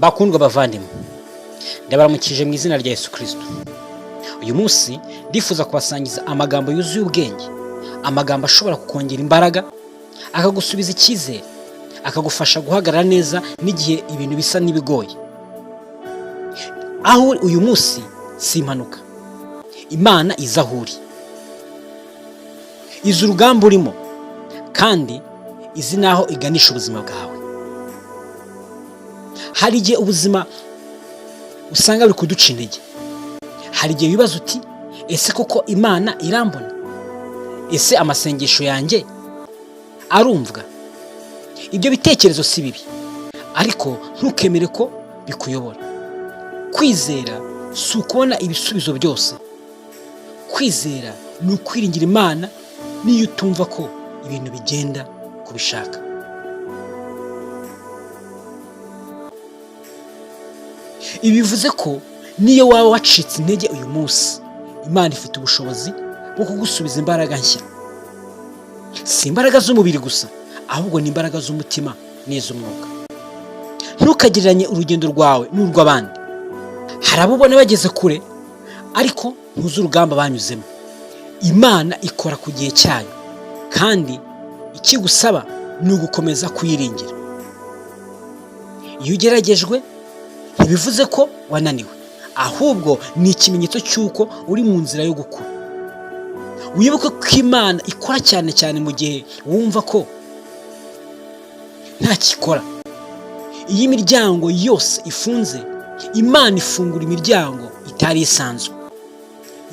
Bakundwa bavandimwe, ndabaramukije mu izina rya Yesu Kristo. Uyu munsi ndifuza kubasangiza amagambo yuzuye ubwenge, amagambo ashobora kukongera imbaraga, akagusubiza icyizere, akagufasha guhagarara neza n'igihe ibintu bisa n'ibigoye. Aho uri uyu munsi si impanuka. Imana izi aho uri, izi urugamba urimo, kandi izi n'aho iganisha ubuzima bwawe. Hari igihe ubuzima usanga buri kuduca intege. Hari igihe wibaza uti: "Ese koko Imana irambona? Ese amasengesho yanjye arumvwa?" Ibyo bitekerezo si bibi, ariko ntukemere ko bikuyobora. Kwizera si ukubona ibisubizo byose. Kwizera ni ukwiringira Imana n'iyo utumva ko ibintu bigenda kubishaka. Ibi bivuze ko niyo waba wacitse intege uyu munsi, Imana ifite ubushobozi bwo kugusubiza imbaraga nshya. Si imbaraga z'umubiri gusa, ahubwo ni imbaraga z'umutima n'iz'umwuka. Ntukagereranye urugendo rwawe n'urw'abandi. Hari abo ubona bageze kure, ariko ntuzi urugamba banyuzemo. Imana ikora ku gihe cyayo, kandi ikigusaba ni ugukomeza kuyiringira. Iyo ugeragejwe, ntibivuze ko wananiwe, ahubwo ni ikimenyetso cy'uko uri mu nzira yo gukura. Wibuke ko Imana ikora cyane cyane mu gihe wumva ko ntakikora. Iyo imiryango yose ifunze, Imana ifungura imiryango itari isanzwe.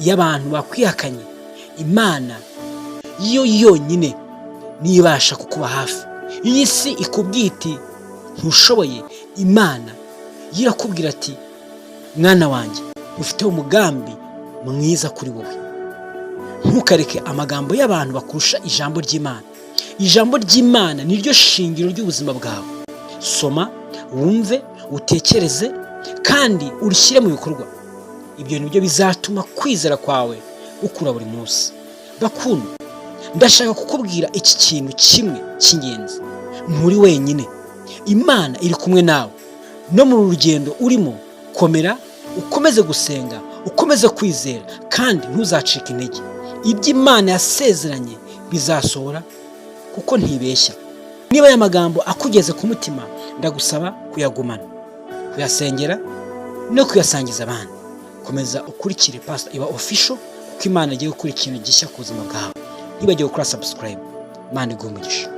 Iyo abantu bakwihakanye, Imana yo yonyine niyo ibasha kukuba hafi. Iyo isi ikubwiye iti: "Ntushoboye", Imana yo irakubwira ati: "Mwana wanjye, ufite umugambi mwiza kuri wowe." Ntukareke amagambo y'abantu bakurusha ijambo ry'Imana. Ijambo ry'Imana ni ryo shingiro ry'ubuzima bwawe. Soma, wumve, utekereze kandi urishyire mu bikorwa. Ibyo ni byo bizatuma kwizera kwawe gukura buri munsi. Bakundwa, ndashaka kukubwira iki kintu kimwe cy'ingenzi: nturi wenyine, Imana iri kumwe nawe no mu rugendo urimo. Komera, ukomeze gusenga, ukomeze kwizera, kandi ntuzacike intege. Ibyo Imana yasezeranye bizasohora, kuko ntibeshya. Niba aya magambo akugeze ku mutima, ndagusaba kuyagumana, kuyasengera no kuyasangiza abandi. Komeza ukurikire Pastor Iba Official, kuko Imana igiye gukora ikintu gishya ku buzima bwawe. Ntibagiwe gukora subscribe. Imana iguhe umugisha.